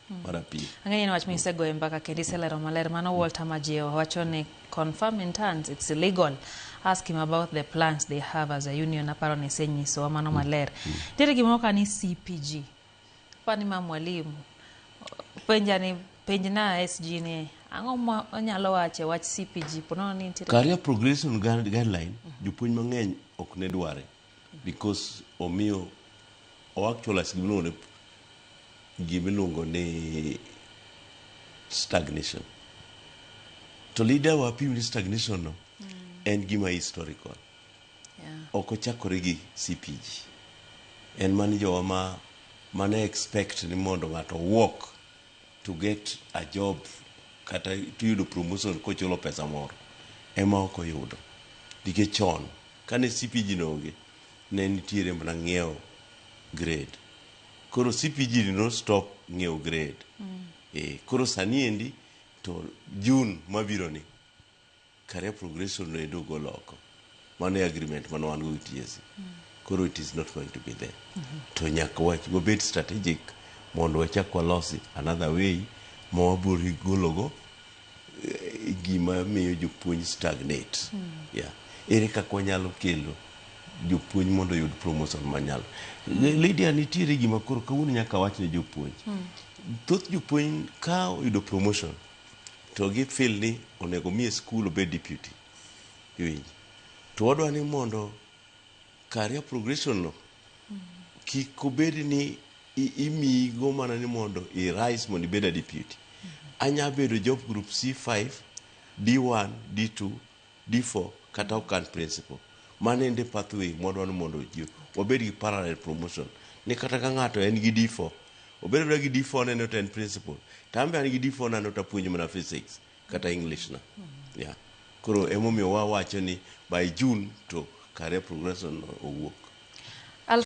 Mar appeal. Ang'eyo ni wach misegoyo mbaka kendo iselero maler. Mano Walter Majio wacho ni confirm in terms it's illegal. Ask him about the plans they have as a union. Aparo ni isenyisowa mano maler. Nitiere gimoro ka ni CPG. Aparo ni ma mwalimu. Penja ni penjna SG ni ang'o ma onyalo wacho e wach CPG po nono ni nitiere Career progression guideline jopuonj mang'eny ok ne dware because omiyo o actualize gimiluongo ni stagnation. To leader wapim ni stagnation no en gima historical. Ok ochakore gi CPG. En mani jowa ma mane expect ni mondo ng'ato work to get a job kata to yudo promotion kochulo pesa moro ema ok oyudo. Nikech chon kane CPG no onge ne nitiere mana ng'iewo grade. Koro CPG ni no stop ng'iewo grade. Koro sani endi to June mabiro ni career progression no endo ogol oko. Mano e agreement mane wan go gi TSC. Koro it is not going to be there. To nyaka wabed strategic mondo wachak walosi another way ma wabiro gologo gima miyo jopuonj stagnate. Yeah. Ere kaka wanyalo kelo jopuonj mondo oyud promotion manyalo. Lydia, nitiere gima koro kawuono nyaka wach ne jopuonj. Thoth jopuonj ka oyudo promotion to gi feel ni onego miye school obed deputy. Iwinjo? To wadwa ni mondo career progression no kik obed ni imiyi go mana ni mondo i rise mondo ibed a deputy. Anya bedo job group C5, D1, D2, D4 kata ok an principal. Mano ende pathway mwadwa ni mondo ji wabed gi parallel promotion. Ni kata ka ng'ato en gi D4, obed abeda gi D4 neno to en principal. To an be an gi D4 nano to apuonjo mana physics kata English na. Yeah. Koro emomiyo wawacho ni by June to career progression no owuok.